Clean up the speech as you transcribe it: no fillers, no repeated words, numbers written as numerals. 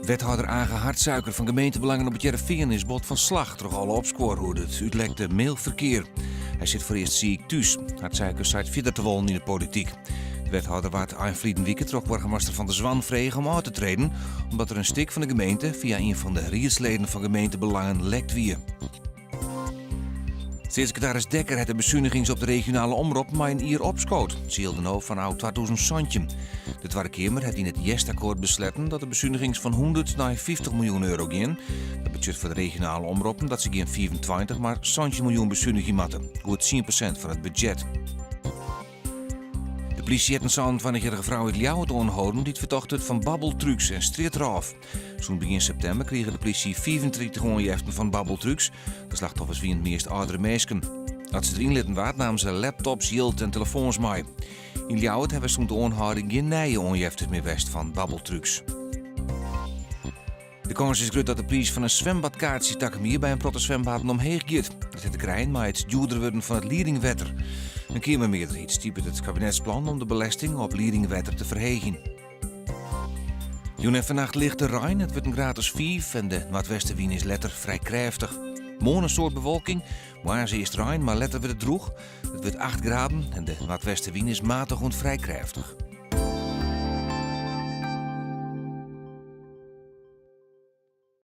Wethâlder Age Hartsuiker fan Gemeentebelangen op It Hearrenfean is bot fan slach troch alle opskuor oer it útlekte mailferkear. Hy sit foarearst siik thús. Hartsuiker seit fierder te wollen yn de polityk. De wethâlder waard ein ferliden wike troch boargemaster Van der Zwan frege om ôf te treden, omdat der in stik fan de gemeente fia ien fan de riedsleden fan Gemeentebelangen lekt wie. Steatssekretaris Dekker hat de besunigings op de regionale omrop mei in jier opskood. Se jilde no fanôf 2017. De Twadde Keamer hat yn it hjerstakkoart besletten dat de besunigings fan 100 nei 50 miljoen euro gean. Dat betsjut foar de regionale omroppen dat se gjin 25, mar 17 miljoen besunigje moatte, goed 10% fan it budzjet. De plysje hat in 27-jierrige frou út Ljouwert oanholden dy't fertocht wurdt fan babbeltrúks en strjitrôf. Sûnt begjin septimber krige de plysje 35 oanjeften fan babbeltrúks. De slachtoffers wienen meast âldere minsken. As se deryn litten waard, namen se laptops, jild en telefoans mei. Yn Ljouwert hawwe sûnt de oanhâlding gjin nije oanjeftes mear west fan babbeltrúks. De kâns is grut dat de priis fan in swimbadkaartsje takom jier by in protte swimbaden omheech giet. Dat hat te krijen mei it djoerder wurden fan it liedingwetter. In keamermearderheid stipet it kabinetsplan om de belesting op liedingwetter te ferheegjen. Jûn en fannacht lichte rein, it wurdt in graad as 5 en de noardwestewyn is letter frij krêftich. Moarn in soad bewolking, moarns earst rein, mar letter wurdt it drûch. It wurdt 8 graden en de noardwestewyn is matich oant frij krêftich.